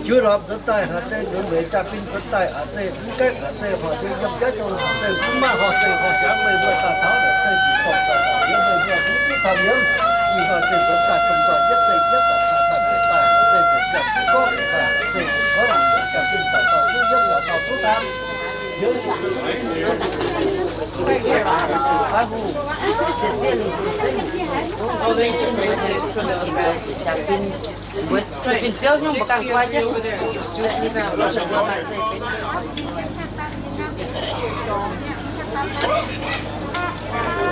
Juiv lorz nzuonx daaih haaix zeiz nzuonx mueiz jaa-bin nzuonx daaih haaix zeiz mv gaengh haaix zeiz horpc nyei yiem jaax jong haaix zeiz mv maaih horpc zeiz horpc siangx meih mbuo daaih taux haaix zeiz ziqc dorngc daaih yiem meih mbuo mv diqv taux yiem. Ih hnoi se nzuonx daaih gomh nzoih jienv zeiz jienv daaih caux daaih daaih haaix zeiz nzuonx ziangh zuqc gorngv daaih haaix zeiz nzuonx gorngv jaa-bin daaih dorh duqv yietv daaih dorh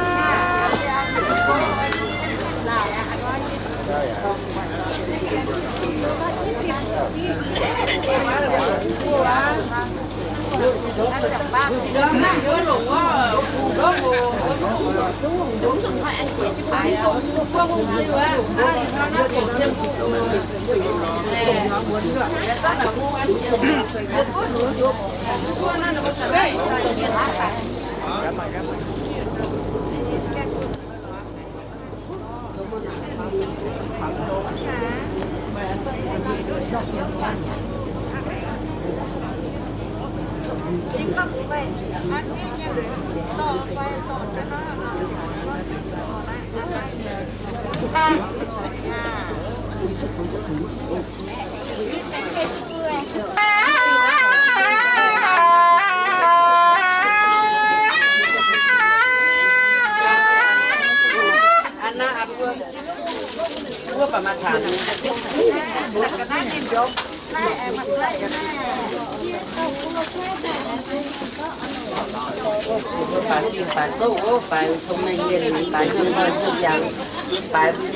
duqv daan. Baaix fingx baaix souv, baaix cong-mengh mienh, baaix yiem nzoih yiem yangh, baaix mbuo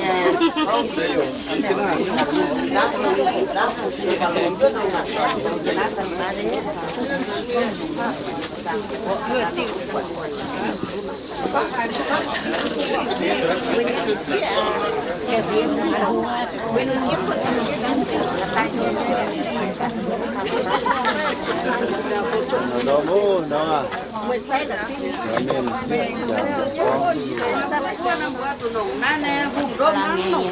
nyei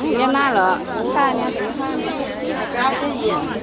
Yie maah lorqc, daaih nyei.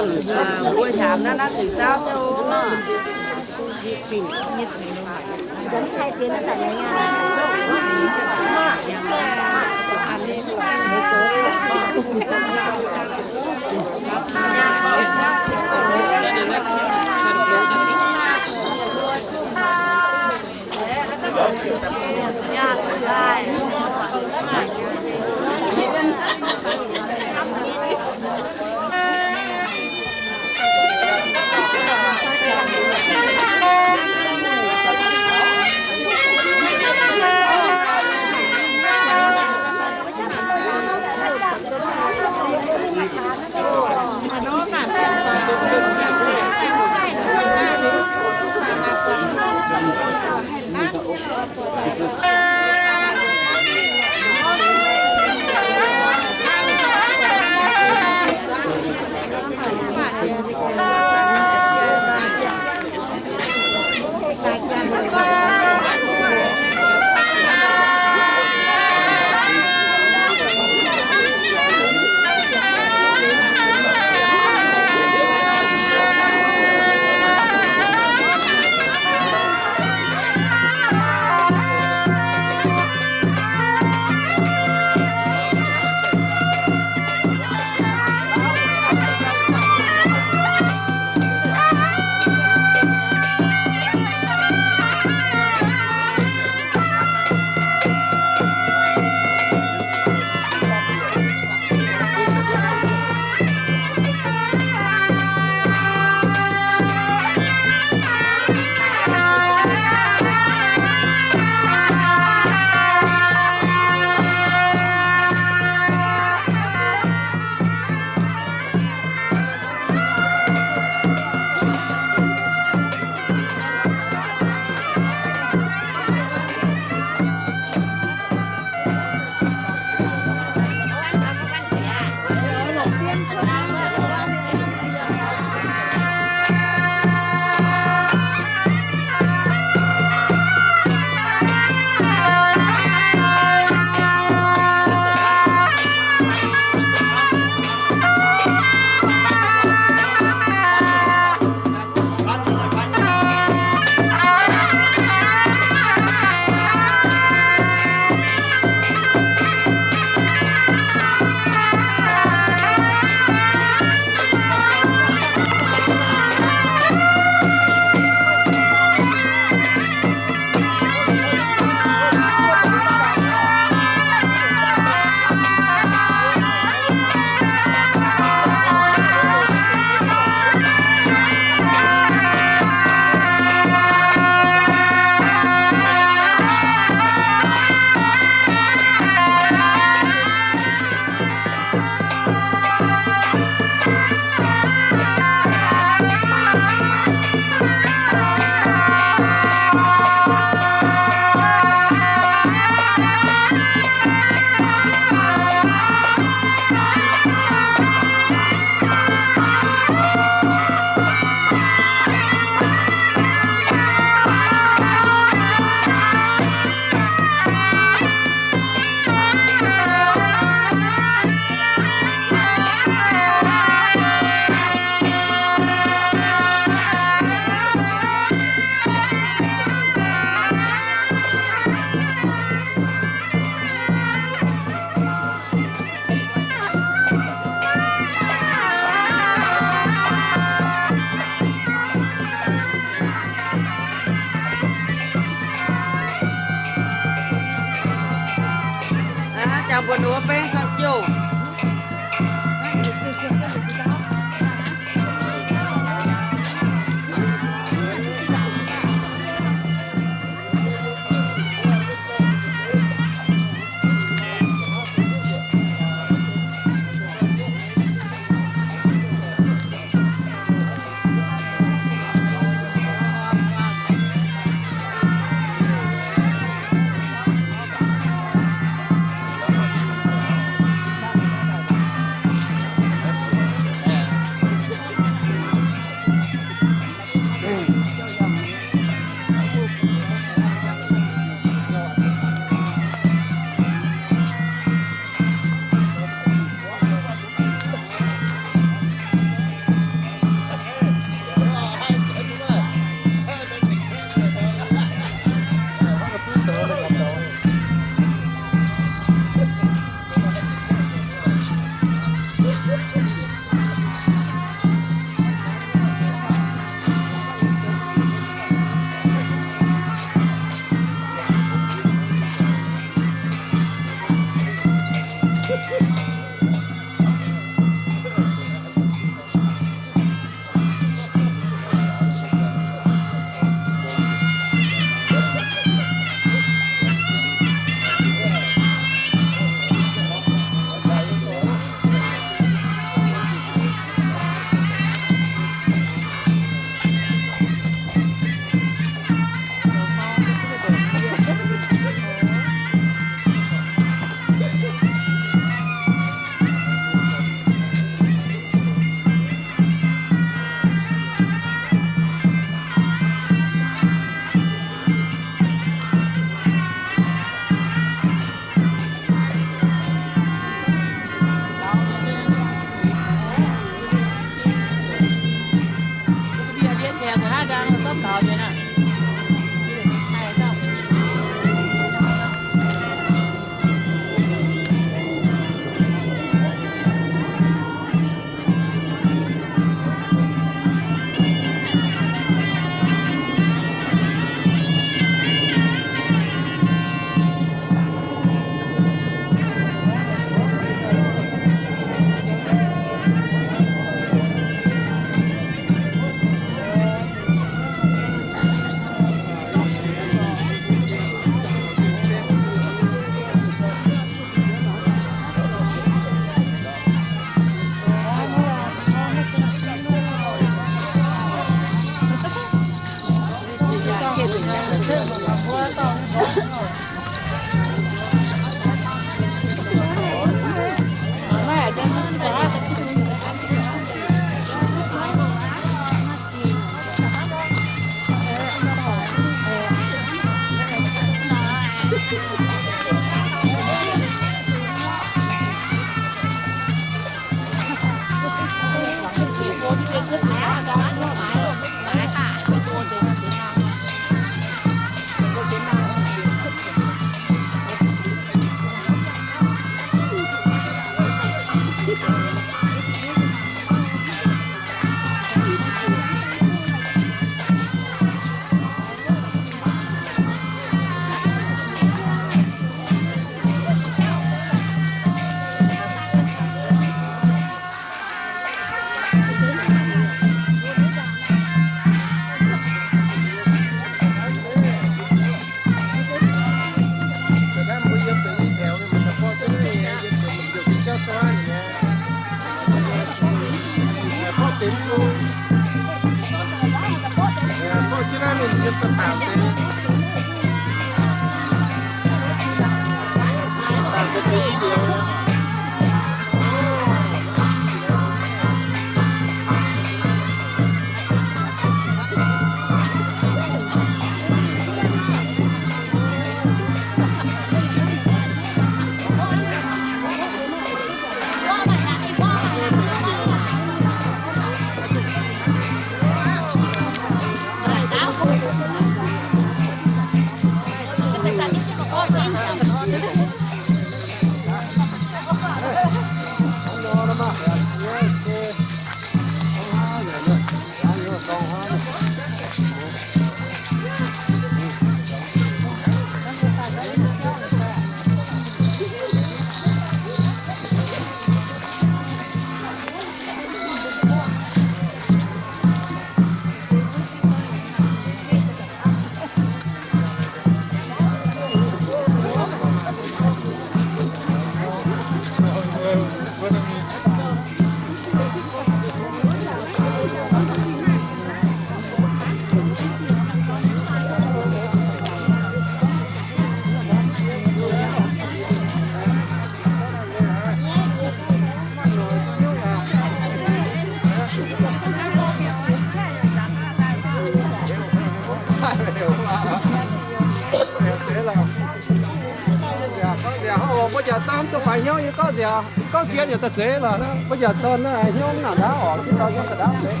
Mbuo nziaauc dorn duqv faix hnyouv, yie gorngv nziaauc, yie gorngv zien yaac daaih zeiz lorqc. Mbuo nziaauc dorn naaiv hnyouv mv nangc ndaauv oc, mv dorn hnyouv ga'ndaauv deix.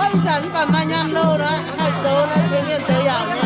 Ih zanc mv baac maaih nyaanh louh nor, haih zoux nor, tengx mienh zoux yaac nyei.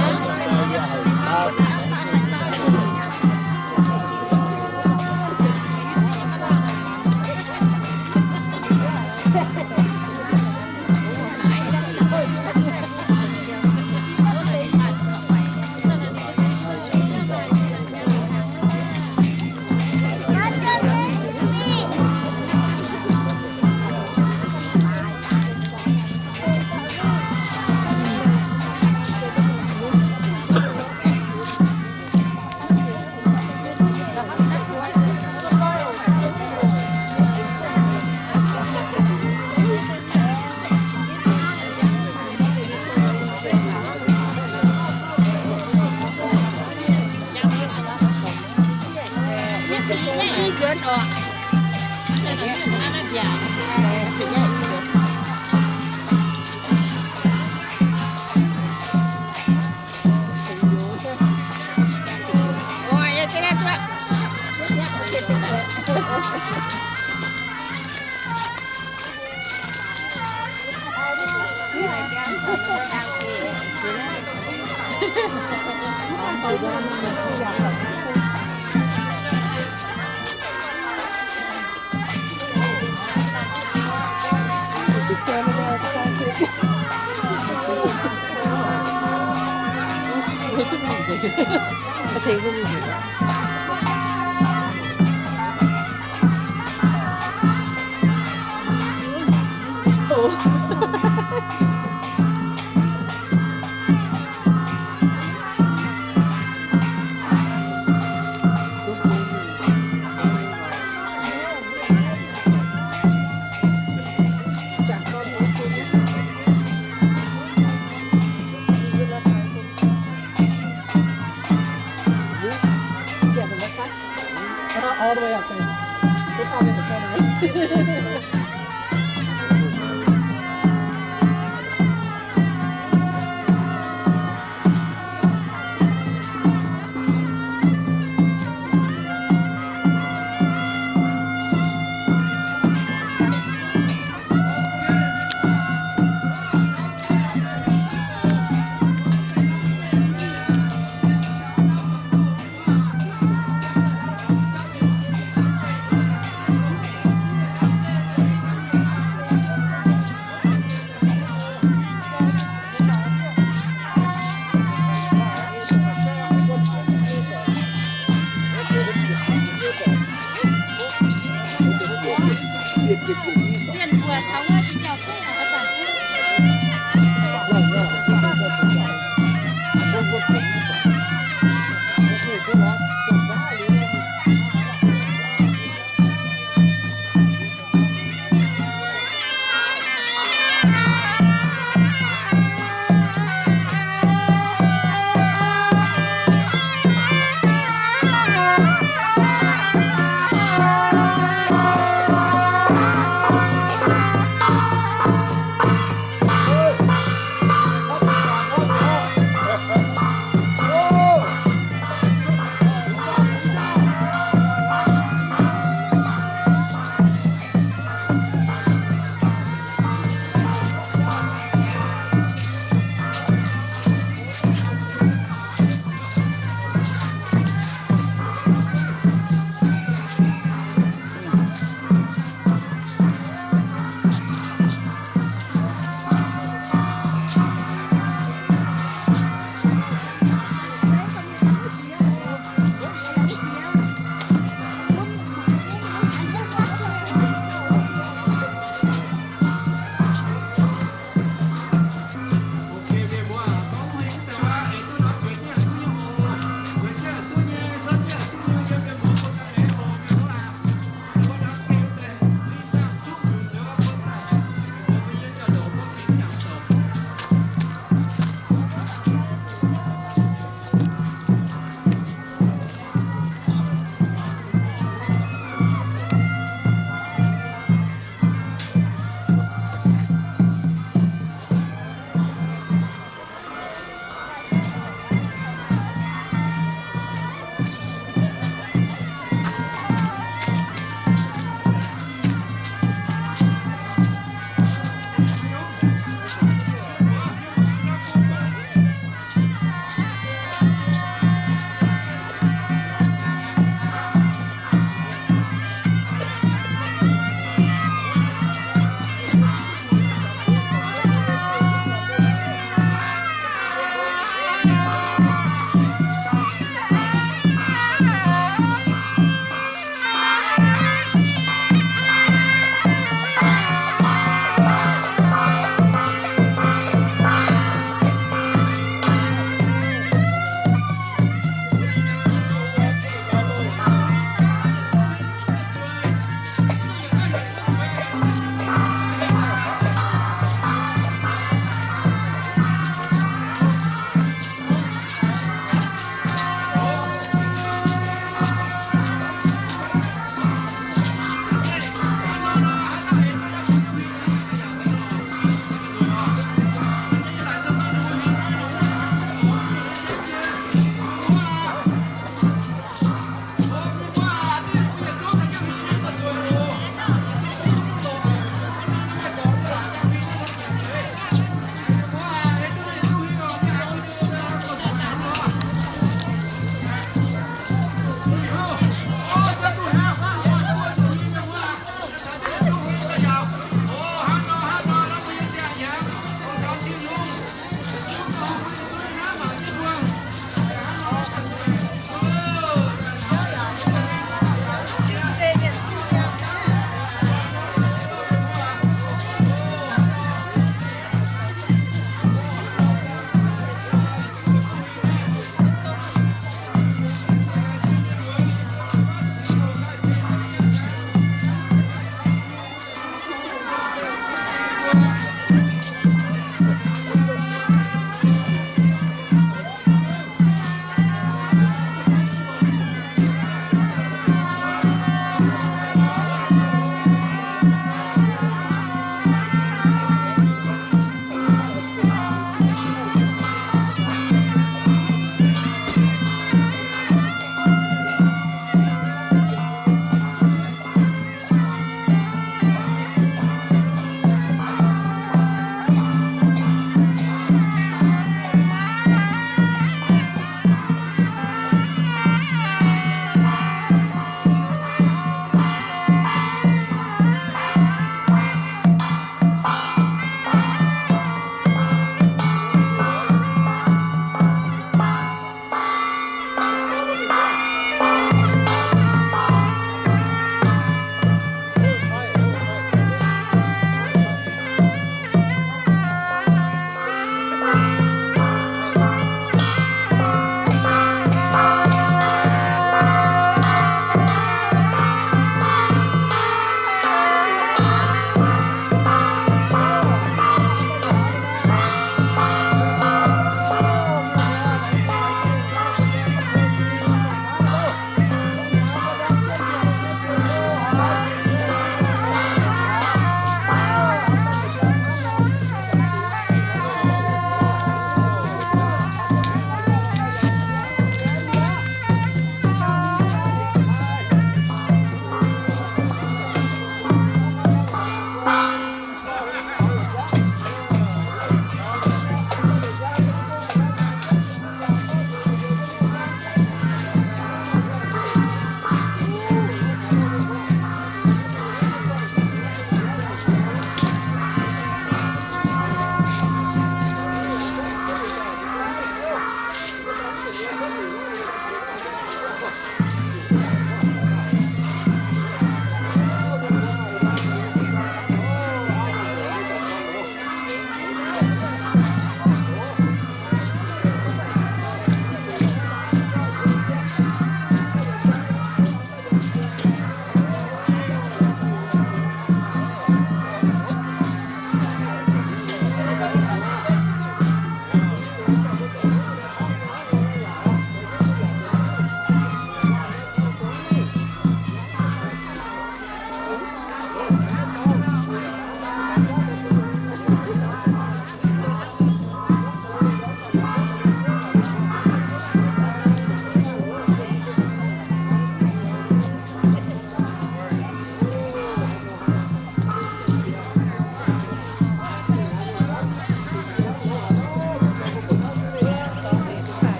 All the way up there. They're probably in the corner.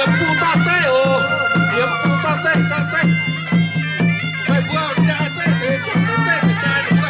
Yiem bung zorqv zeiv oc. Yiem bung zorqv zeiv, zorqv zeiv. Meih mbuo jaa zeiv deix, zorqv zeiv deix jaa ninh mbuo.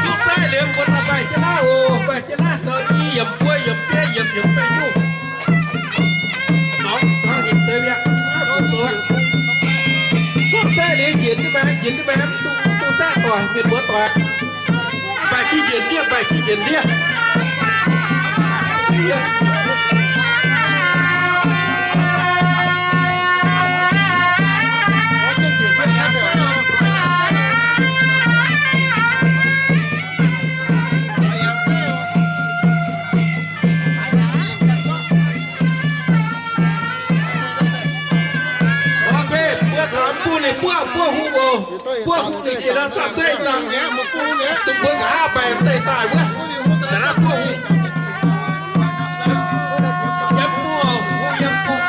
Duqv zeiv liuz mbuo daaih mbaih jienv naaiv oc, mbaih jienv naaiv, zoux i yiemc buo yiemc biei yiemc yiemc fei nyungc. Zorqv, zorqv hemx deix mi'aqv. Zorqv zeiv liuz njiec jienv maengx, njiec jienv maengx, mv dungx, mv dungx zaah doic, mienh mbuo doic. Mbaih jienv njiec ndiev, mbaih jienv njiec ndiev. Ok, mbuo taux bung ninh buov, buov hungh oc. Buov hungh ninh jiex nor zorqv zeiv dangh, dongh mbuo nqa'haav mbaih deix daaih wuov. Da'naaiv buov hungh. Yiem bung oc, hungh yiem bung.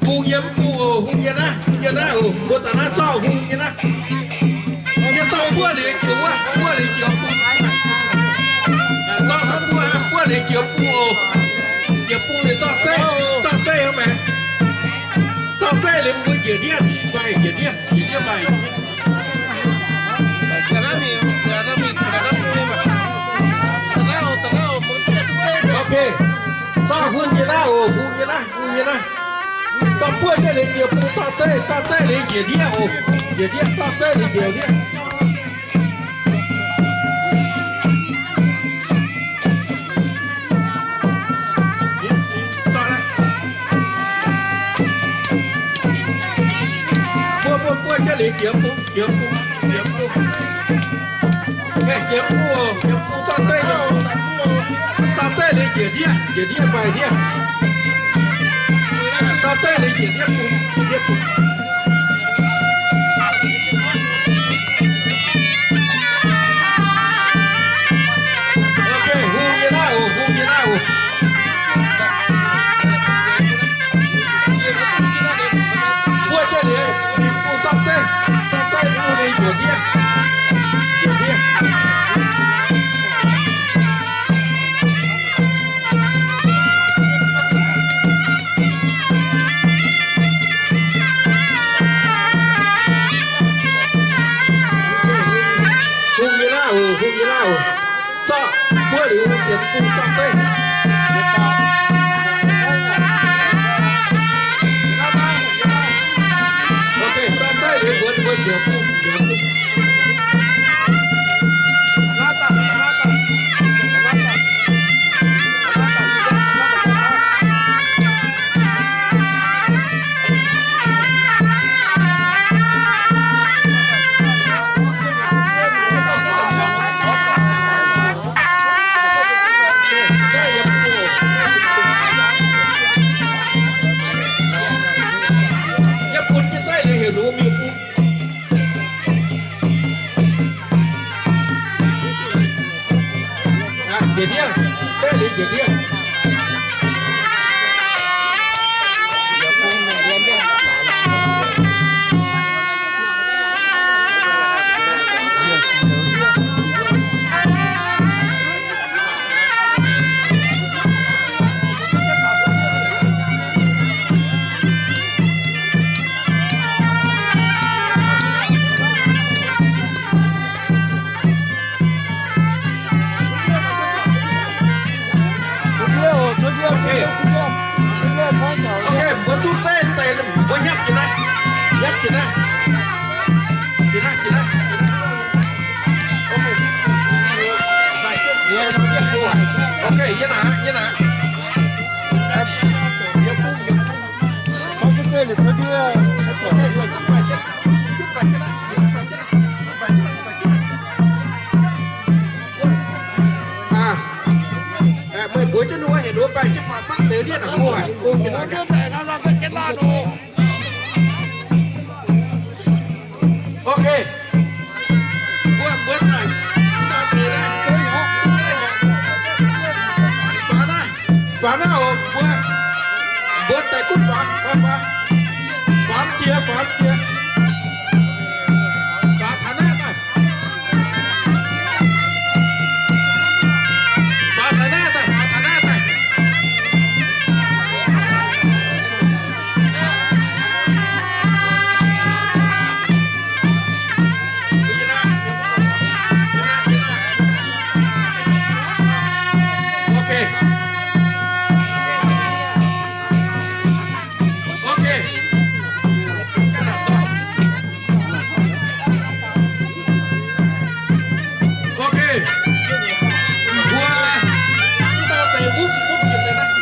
Hungh yiem bung oc, hungh yiem naaiv, hungh yiem naaiv oc. Mbuo da'naaiv zorqv hungh yiem naaiv. Yie zorqv buov liuz jiex wuov, buov liuz jiex bung. Zorqv buov, buov liuz jiex bung oc. Jiex bung liuz zorqv zeiv, zorqv zeiv maengx. Zorqv zeiv liuz mbuo njiec ndiev, mbaih njiec ndiev, njiec ndiev mbaih. Ok, zorqv hungh yiem naaiv oc, hungh yiem naaiv, hungh yiem naaiv. Zorqv buov jienv liuz jiex bung zorqv zeiv, zorqv zeiv liuz njiec ndiev oc. Njiec ndiev, zorqv zeiv liuz njiec ndiev. Buov, buov, buov jienv liuz jiex bung, jiex bung, jiex bung. Mbaih jiex bung oc, jiex bung zorqv zeiv oc. Zorqv zeiv liuz njiec ndiev, njiec ndiev mbaih ndiev. Zorqv zeiv liuz njiec ndiev bung, njiec ndiev bung. Ok, hungh yiem naaiv oc, hungh yiem naaiv oc. Buov jienv liuz, bung zorqv zeiv, zorqv zeiv bung liuz njiec ndiev, njiec ndiev. Hungh yiem naaiv oc, hungh yiem naaiv oc. Zorqv buov liuz, jiex bung zorqv zeiv. Ok, zorqv zeiv liuz mbuo, mbuo jiex bung, jiex bung. Yie bun jienv zeiv liuz heuc ninh mbuo mingh bung. Njiec ndiev, zeiv liuz njiec ndiev. Ok, mbuo duqv zeiv daaih, mbuo nyapv jiex naaiv, nyapv jiex naaiv, jiex naaiv, jiex naaiv. Ok, yie naaic, yie naaic. Mbuo jienv ninh mbuo heuc ninh mbuo baengh jienv faaux fatv deix ndiev naaic go haic. Ok. Mbuo, mbuo daaih, mv daaih deix naaiv. Faaux naaiv, faaux naaiv oc. Mbuo, mbuo daaih gunv faaux, faaux, faaux. Faaux jiex, faaux jiex. Faaux taux naaiv daaih. Faaux taux naaiv daaih, faaux taux naaiv daaih. Ok. Ok. Ok. Mbuo, mv daaih deix mupv, mupv jiex deix naaiv.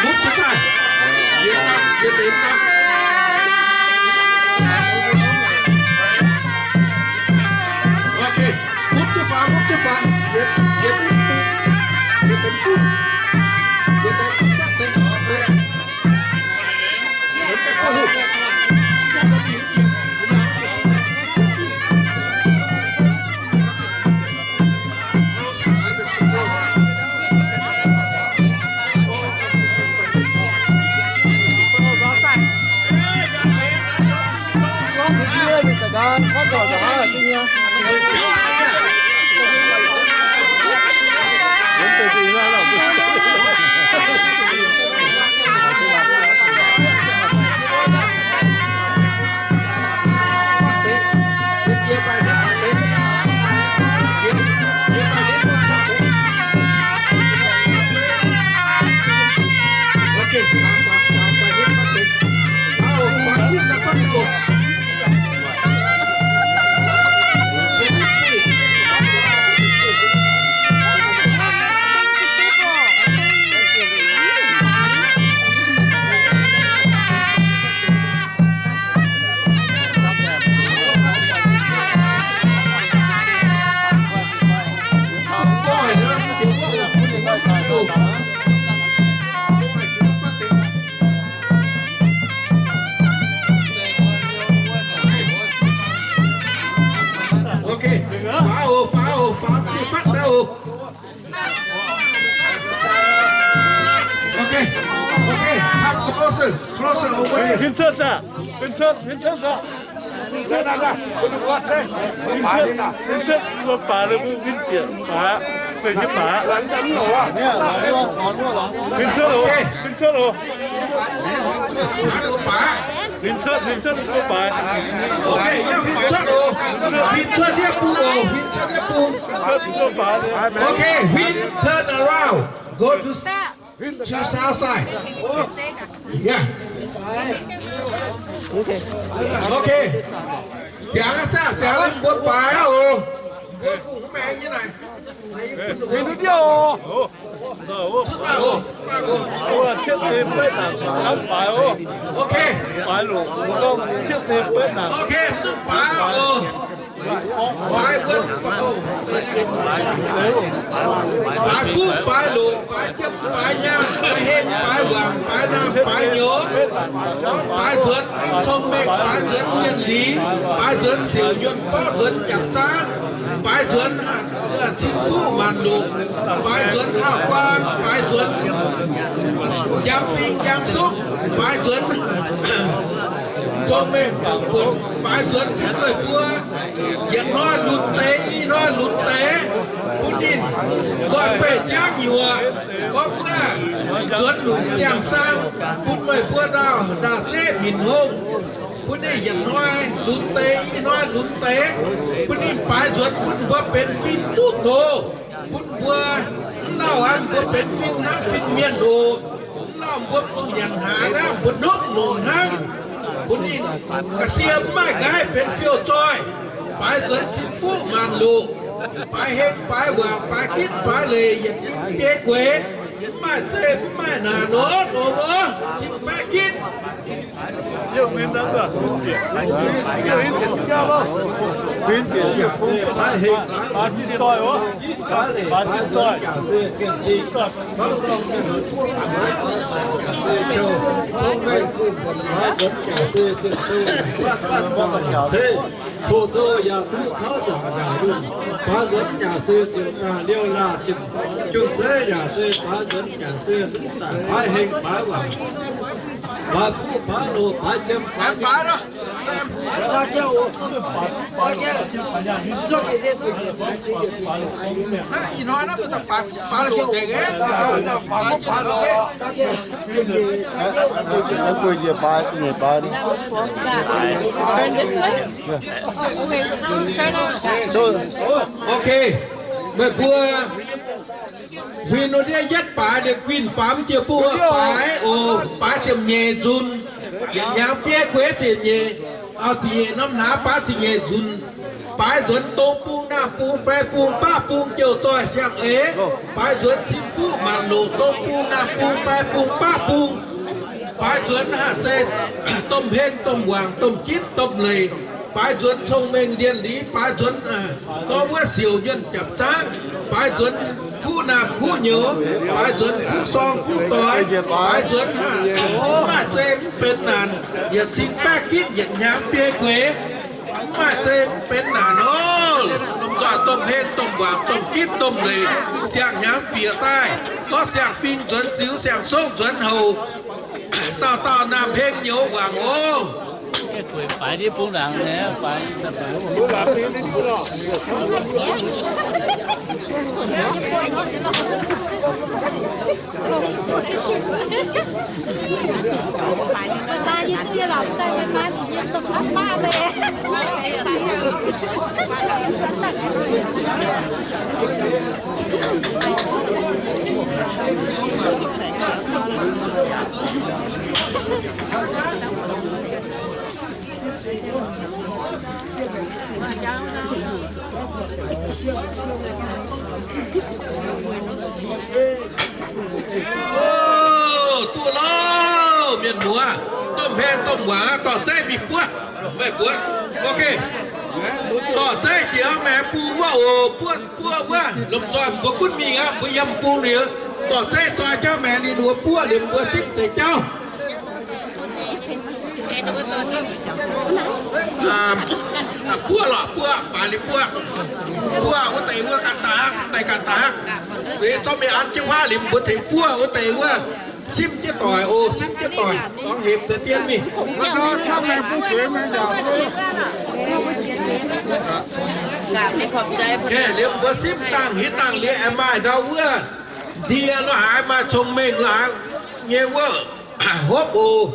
Mupv jienv daaih. Jiex daaih, jiex deix daaih. Ok. Mupv jienv faaux, mupv jienv faaux. Jiex, jiex deix, jiex deix, jiex deix, jiex deix. Ok, faaux oc, faaux oc, faaux, fatv daaih oc. Ok, ok, come closer, closer over here. Hmien cuotv aqv, hmien cuotv, hmien cuotv aqv. Hmien cuotv, hmien cuotv, mbuo baaix, mbuo hmien bieqc baaix, bieqc jienv baaix. Hmien cuotv oc, hmien cuotv oc. Hmien cuotv, hmien cuotv, mbuo baaix. Ok, hmien cuotv oc. Hmien cuotv yie bung oc, hmien cuotv yie bung. Hmien cuotv, mbuo baaix. Ok, hmien turn around. Go to, to south side. Yeah. Ok. Ziangx aqv, ziangx liuz mbuo baaix aqv oc. Mbuo kungx maengx nyei naaic. Hmien cuotv oc. Cuotv daaih oc. Cuotv daaih oc. Mbuo ciepv deix beiv naanc camv baaix oc. Ok. Baaix loc, mbuo gorngv ciepv deix beiv naanc. Ok, mv duqv baaix oc. Baaix wuonv, baaix fuqv, baaix loc, baaix jiepv, baaix nyaanh, baaix heng, baaix wangc, baaix naamh, baaix nyouz, baaix nzuonx cong-mengh, baaix nzuonx mienh liz, baaix nzuonx siouc nyuonh borqv nzuonx jaapc zaangv, baaix nzuonx cin fuqv maanc loc, baaix nzuonx haauh guaang, baaix nzuonx njamv fing njamv suqv, baaix nzuonx cong-mengh fangx-buonc, baaix nzuonx bun meih mbuo yietc hnoi lunx deix, i hnoi lunx deix, bun ninh nzoih beih ziangv nyuoqc, gorngv wuov nzuonx lunc ziangh saang, bun meih mbuo ndaauh, ndaauh zeqv minc hngongh, bun ninh yietc hnoi lunx deix, i hnoi lunx deix, bun ninh baaix nzuonx bun mbuo benx fin duqv doz, bun mbuo mv lauh aqv, mbuo benx fin hnangv fin-mienh oc. Mv lauh mbuo zuqc nyanc hnaangx aqv, mbuo hnopv longc hnangv. Bun ninh ga'sie mv maaih nqaiv benx fiouv-zoih, baaix nzuonx cin fuqv maanc loc, baaix heng baaix wangc, baaix gitv baaix leiz, yietc biei gueix. Mv maaih zeiv mv maaih naanc nor, oc, cing baeqv gitv. Hoc nzou yaac duqv kouv nzangc yaac lunc, baaix nzuonx yaac se ziouc daaih liouh laah jienh, jung seiv yaac se baaix nzuonx yaac se daaih baaix heng baaix waanc, baaix fuqv baaix loz baaix jiem baaix baaix. Ok, meih mbuo huin wuov ndiev yietv baaix, ninh guinh faam jiex bun wuov baaix oc, baaix ziepc nyeic nzunc, yietc hnyangx biei gueix ziepc nyeic, ziepc nyeic norm hlaax baaix ziepc nyeic nzunc. Baaix nzuonx dong bung, naamh bung, fai bung, baqv bung, jouh zoih siang-eix. Baaix nzuonx cin fuqv maanc loc, dong bung, naamh bung, fai bung, baqv bung. Baaix nzuonx haac zeiz domh heng, domh waangc, domh gitv, domh leic. Baaix nzuonx cong-mengh lienh liz, baaix nzuonx zorqv wuov siouc nyuonh japc zaangv. Baaix nzuonx kuv naamh kuv nyouz, baaix nzuonx kuv sorng kuv doix. Baaix nzuonx haac maaih zeiv mv benx naanc, yietc cin baeqv gitv, yietc hnyangx biei gueix. Mv maaih zeiv mv benx naanc oc. Lomh nzoih domh heng, domh waangc, domh gitv, domh leic, siang-hnyangx bieqc daaih, gorngv siang-fing nzuonx ziux, siang-songv nzuonx houc, dauh dauh naamh heng nyouz waangc oc. Duqv lauh, mienh muoz, domh heng domh waangc, dorh zeiv mingh buov, meih mbuo. Ok, dorh zeiv jiex maengx bung wuov oc, buov, buov wuov, lomh nzoih mbuo gunv mingh aqv, mbuo yiem bung liuz, dorh zeiv zoi jauv maengx ninh mbuo buov liuz mbuo simv deix jauv. Buov lorqc, buov, baaix liuz buov. Buov wuov deix wuov ganh daaih aqv, daaih ganh daaih aqv. Zorqv mingh an jienv huaav liuz mbuo tengx buov wuov deix wuov. Simv jienv doic oc, simv jienv doic, dorngx hepc deix dien mingh. Liuz mbuo simv dangh haaix dangh liuz aengx maaih ndau wuov ndie lo haaix, maaih cong-mengh lo haaix nyei wuov hopv oc.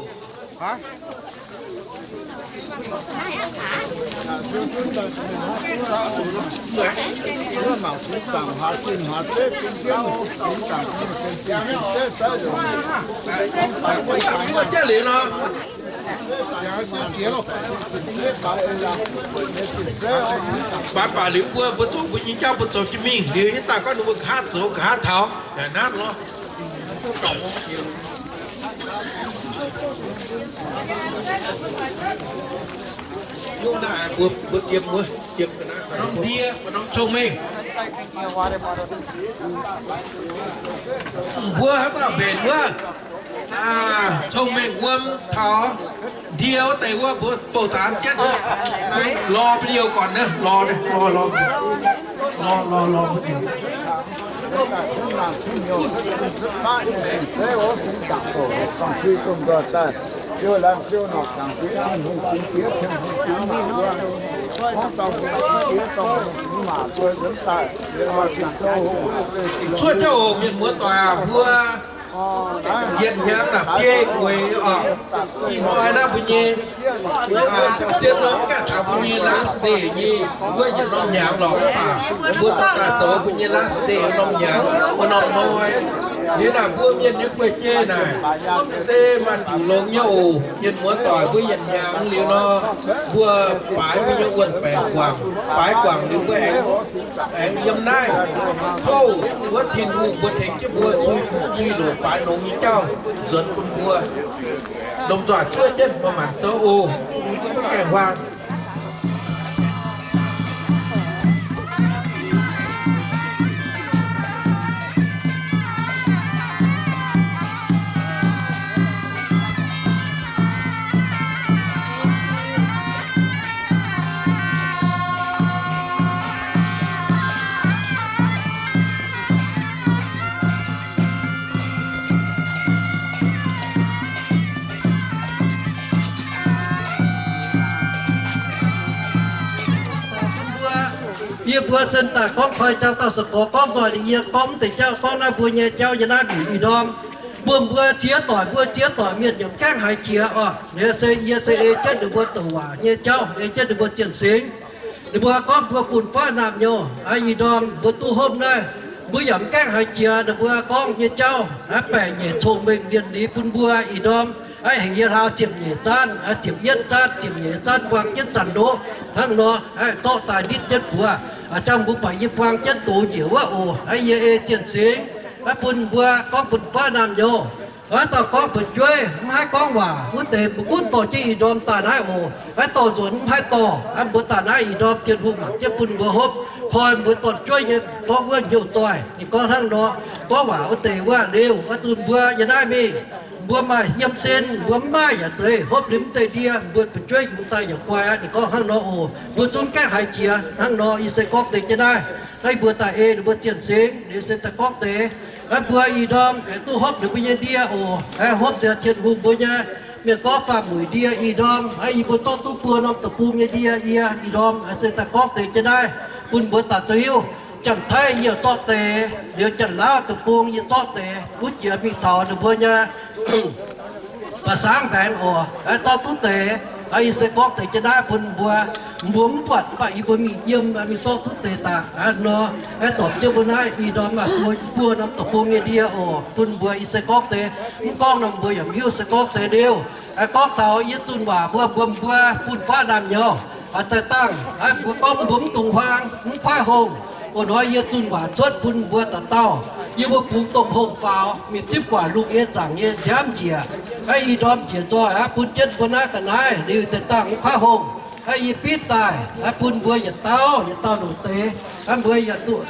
Baaix baac liuz mbuo, mbuo zuqc mbuo nyei jauv mbuo zoux jienv mingh liuz, yie daaih gorngv ninh mbuo nqa'haav zoux nqa'haav taux naaiv nor. Mbuo, mbuo jiem wuov, jiem ga'naaiv, norm ndie, norm cong-mengh. Mbuo haaix dauh mbenc wuov, cong-mengh wuom taux ndie wuov deix wuov, mbuo bouh daanz jienv. Lorz mbuo liouh gorn naaiv, lorz, lorz, lorz, lorz, lorz. Cuotv jauv oc, mienh muoz doic aac, mbuo yietc hnyangx naaic biei gueix oc. Ih hnoi naaiv mbuo nyei, zien nor mv gaengh taux mbuo nyei last day nyei wuov yietc norm hnyangx lorqc. Mbuo dorh daaih zoux mbuo nyei last day wuov norm hnyangx, wuov norm hnoi. Liuz naaic mbuo mienh nyei guei-jei naaic, se maaih diuc longx nyei oc. Mienh muoz doic, mbuo yietc hnyangx liuz nor, mbuo baaix mbuo nyei wuonh baengc guangc. Baaix guangc liuz mbuo aengx, aengx yiem naaiv houv. Wuov Tin-Hungh mbuo tengx jienv mbuo cui fuqv cui ndoqc baaix longx nyei jauv nzuonx bun mbuo. Lomh nzoih zuov jienv mbuo mangc zoux oc. Mbuo gaengh huaang. Yie mbuo sen daaih gorngv koi jangx dauh se gorx gorngv nzoih liuz yie gorngv mv deix jauv gorngv naaiv mbuo nyei jauv yiem naaiv mbic ih ndorm. Mbuo mbuo ziex doic mbuo ziex doic mienh yaac mv gaengh haiz jiex oc. Yie se, yie se ei jienv ninh mbuo douc waac nyei jauv, ei jienv ninh mbuo zien singx. Ninh mbuo gorngv mbuo fun-faqv naamh nyouz, ih ndorm mbuo duqv hopv naaiv, mbuo yaac mv gaengh haiz jiex ninh mbuo gorngv nyei jauv, baeqc nyeic cong-mengh mienh liuz bun mbuo ih ndorm. Aengx yie hlauv ziepc nyeic zaanv, ziepc yietv zaanv, ziepc nyeic zaanv buang jienv zanc ndoqv. Hnangv nor, zorqv daaih nitv jienv buoz, jangx mbuo buatc yie buang jienv doz njiec wuov oc. Yie ei zien singx bun mbuo gorngv fun-faqv naamh nyouz. Dauh gorngv fu'jueiv mv haih gorngv waac wuov deix mbuo gunv dorh jienv ih ndorm daaih naaiv oc. Dorh nzuonx mv haih dorh, mbuo daaih naaiv ih ndorm Tin-Hungh mangc jienv bun mbuo hopv, koi mbuo dorn-jueiv nyei gorngv wuov hnyouv zoih. Ninh gorngv hnangv nor, gorngv waac wuov deix wuov liuz, oix zunh mbuo yiem naaiv mingh. Mbuo maaih yiem sin, mbuo mv maaih yaac zeiz, hopv liuz mv deix ndie, mbuo fu'jueiv yungz daaih yaac guai aqv. Ninh gorngv hnangv nor oc. Mbuo zungv gaengh haiz jiex hnangv nor. Yie se gorngv deix jienv naaiv, naaiv mbuo daaih ei ninh mbuo zien singx, ninh se daaih gorngv deix. Naaiv mbuo ih ndorm aengx duqv hopv ninh mbuo nyei ndie oc. Aengx hopv deix Tin-Hungh mbuo nyei mienh gorngv faam-mueic ndie ih ndorm. Aengx yie mbuo zorqv duqv buo norm deic-bung nyei ndie yie ih ndorm se daaih gorngv deix jienv naaiv bun mbuo daaih hiuv. Janx-Taiv yie zorqv deix, liuz Janx-Laauv deic-bung yie zorqv deix, wuov jiex mingh taux ninh mbuo nyei Ba'sangv mbaengx oc, zorqv duqv deix. Yie se gorngv deix jienv naaiv bun mbuo, mbuo mv buatc mv baac yie mbuo mingh yiem mingh zorqv duqv deix daaih nor. Zorpc jienv mbuo naaiv ih ndorm maaih buo, buo norm deic-bung nyei ndie oc bun mbuo. Yie se gorngv deix, mv gorngv nor mbuo yaac mv hiuv, se gorngv deix liuz. Gorngv taux yie zunh waac mbuo, mbuo, mbuo fun-faqv naamh nyouz daaih dangh, mbuo gorngv mbuo mv dungx huaang, mv kuaaiv hungh. Ov, hnoi yie zunh waac cuotv bun mbuo dauh dauh, yie mbuo bungx domh hungh faaux mingh zipv guangc lungh nyei zaangc nyei nziaamv njiec. Ih ndorm njiec nzoih aqv, bun jienv mbuo naaiv ga'naaiv liuz deix dangh mv kuaaiv hungh. Yie bitv daaih bun mbuo yietc dauh yietc dauh longc deix. Mbuo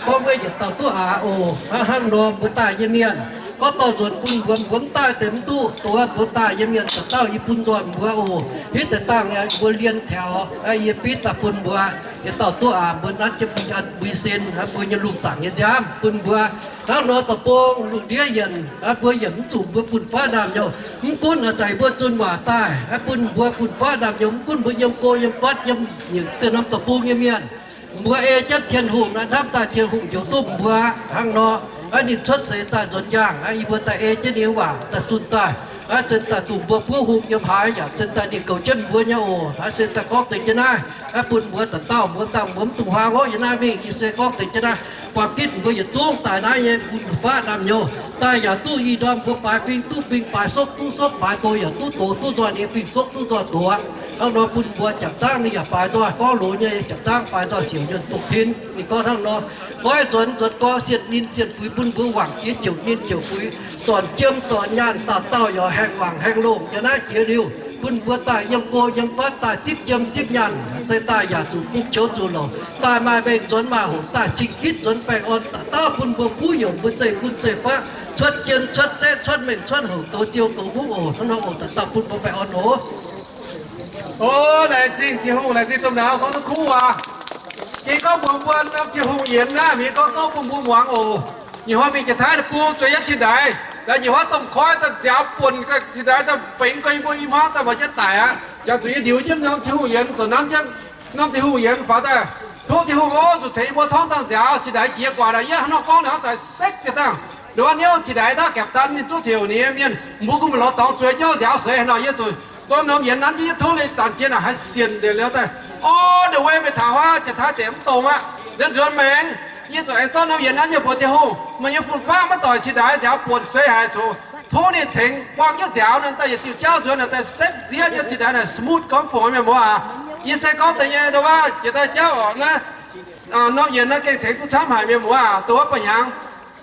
gorngv wuov yietc dauh duqv aqc oc. Hnangv nor mbuo daaih nyei mienh, gorngv dorh nzuonx bun mbuo, mbuo mv daaih deix mv duqv. Dongh wuov mbuo daaih nyei mienh dauh dauh yie bun nzoih mbuo oc. Hitv deix dangh mbuo lienh taux, yie bitv daaih bun mbuo yietc dauh duqv aqc. Mbuo nanv jienv mbuo nyei an, mbuo nyei sin, mbuo nyei lungh zaangc nyei nziaamv bun mbuo. Hnangv nor deic-bung lungh ndiev yienc, mbuo yienc mv zuqc mbuo fun-faqv naamh nyouz. Mv gunv naaiv zanc mbuo zunh waac daaih, bun mbuo fun-faqv naamh nyouz. Mv gunv mbuo yiem go yiem fatv, yiem nyiec deix norm deic-bung nyei mienh, mbuo ei jienv Tin-Hungh naaiv hnamv daaih Tin-Hungh njoux duqv mbuo. Hnangv nor, ninh cuotv seix daaih nzuonx njaangh, yie mbuo daaih ei jienv ninh waac daaih zunh daaih, se daaih dongh mbuo buov hung yiem haaix yaac se daaih ninh goux jienv mbuo nyei oc. Se daaih gorngv deix jienv naaiv bun mbuo dauh dauh, mbuo dangh mbuo mv dungx huaang oc. Yiem naaiv mingh yie se gorngv deix jienv naaiv, buangh gitv mbuo yietc zungv daaih naaiv nyei fun-faqv naamh nyouz daaih yaac duqv ih ndorm mbuo baaix fing duqv fing, baaix sokv duqv sokv, baaix doz yaac duqv doz, duqv nzoih ninh fing sokv, duqv nzoih doz. Hnangv nor bun mbuo jangc zaangv ninh yaac baaix nzoih, gorngv loz nyei jangc zaangv baaix nzoih siouc nyei dongh tin. Ninh gorngv hnangv nor, goiv nzuonx nzuonx gorx, sienh ninh sienh fuix bun mbuo wangc jiex jouc ninh jouc fuix, zornc jiem zornc nyaanh, dauh dauh yaac haengh wangc haengh longh. Yiem naaiv jiex liuz, bun mbuo daaih yiem go yiem fatv daaih zipv jiem zipv nyaanh, daaih daaih yaac zuqc bung qoux zuqc louc, daaih maaih mengh nzuonx maaih hoqc, daaih cing-gitv nzuonx baengh orn, dauh dauh bun mbuo buv youc mbuo zeiv-fun zeiv-faqv, cuotv jien cuotv zeqv cuotv mengh cuotv hoqc, goux ziou goux hungv oc. Hnangv nor oc, dauh dauh bun mbuo baengh orn oc. O, laengz zingh Tin-Hungh, laengz zingh domh nauz gorngv duqv kuv aqv. Ging gorngv mbuox mbuo norm Tin-Hungh yienx naaiv mienh gorngv duqv bun mbuo muangx oc. Nyic hnoi mingh Janx-Taiv deic-bung zueiz yietv cin-ndaix, laaix nyic hnoi domh koiv daaih nziaaux buonc cin-ndaix daaih fengx gorx, yie mbuo i hmuangv daaih mangc jienv daic aqv. Jangx zuqc yie ndiux jienv norm Tin-Hungh yienx, zoux nanv jienv norm Tin-Hungh yienx faaux daaih, tov Tin-Hungh oc, zuqc tengx yie mbuo torngv dangh nziaaux cin-ndaix jiex guaax naaic. Yie hnangv nor gorngv naaic hnangv daaih sekv jienv dangh. Nduov niouv cin-ndaix daaih gaeqv daan ninh zuqv ziouc ninh nyei mienh, mbuo gunv maiv lorz dorngx zueiz jouv nziaaux seix haaix nor. Yie zuqc gorngv norm yienx nanv jienv yie tov leiz zanc jien naaic haih sienx nzengc liuz daaih, orv, nduqc wei meih taux huaav Janx-Taiv deic mv dongz aqv. Liuz nzuonx maengx, yie zuqc aengx zorqv norm yienx nanv yie mbuox Tin-Hungh, meih nyei fun-faqv maiv doic cin-ndaix nziaaux buonc seix haaix zoux, tov ninh tengx buang jienv nziaaux naaic daaih yietc diuh jauv nzuonx naaic daaih setv nziev nyei cin-ndaix naaic smooth gorngv fongc mienh muoz aac. Yie se gorngv deix nyei nduov waac jiex daaih jauv oc naaiv, norm yienx naaiv gengh tengx duqv camv haic mienh muoz aac. Dongh wuov ba'hnyangx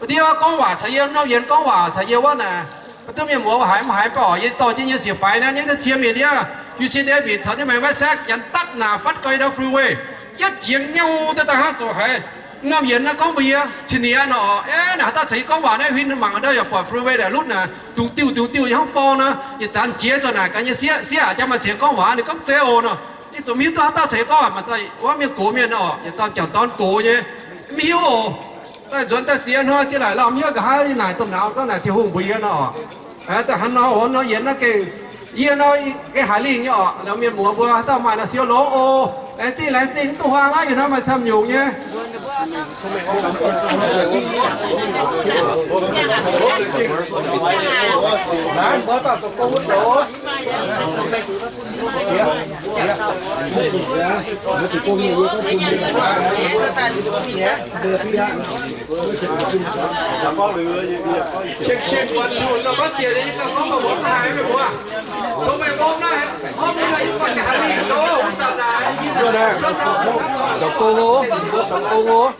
Wuov ndiev gorngv waac caux yie, norm yienx gorngv waac caux yie wuov naaic, maiv duqv mienh muoz haiz mv haiz mv baac oc, yie dorh jienv nyei siec faix naaiv, nyei ziex qiex mienh ndiev, U C Davis taux nyei Maiv Sac janx datv naaic fatv gau yie ndau freeway, yietv jiex nyouh daaih daaih hnangv zoux haiz. Norm yienx naaiv gorngv mbuox yie, cin-niec nor, aeqv, naaic haaix dauh caux yie gorngv waac naaiv, huin mangc ndau yaac buatc freeway naaic lutv naaic, dungx diuh dungx diuh nyei hnangv forng nor, yietc zanc jiex zoux naaic gaax nyei sieqv, sieqv aac, jang maaih ceix gorngv waac, ninh gorngv zei oc nor. Yie zuqc mv hiuv duqv haaix dauh ceix gorngv waac, maaih dauh wuov mienh gox mienh oc, yietc dauh jangc dorn gox nyei, mv hiuv oc. Daaih nzuonx daaih ziex hnoi ziex laaic lauh miev nqa'haav yie naaic domh nauz gorngv naaic Tin-Hungh mbuox yie nor oc. Daaih hnangv nor oc, nor yienx naaiv gengh, yie nor gengh haaix lingh nyei oc. Lorz mienh muoz mbuo haaix dauh maaih nor siou longx oc. Laengz zingh, laengz zingh, mv duqv huaang aqv, yietc hnoi maaih camv nyungc nyei. Zoux gong oc, zoux gong oc.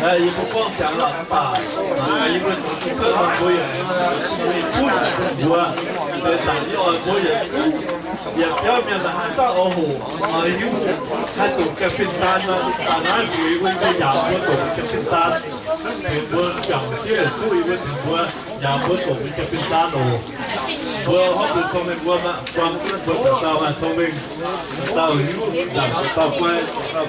Yie mbuo gorngv jangx lorqc mv baac, yie mbuo zuqc cuotv mbuo yaac mingh butv mbuo, deix zanc yie oix mbuo yaac duqv yietc biauv mienh haaix dauh oix hoqc, oix hiuv, haih doqc jaa-fin daan nor, daaih naaiv mbuox yie mbuo nyei yaac mbuo doqc jaa-fin daan, mbuox mbuo jangc diev duqv yie mbuo mingh mbuo yaac mbuo doqc jaa-fin daan oc. Mbuo hopv mbuo cong-mengh mbuo mangc buang duqv mbuo dauh maaih cong-mengh, dauh hiuv, dauh guai, dauh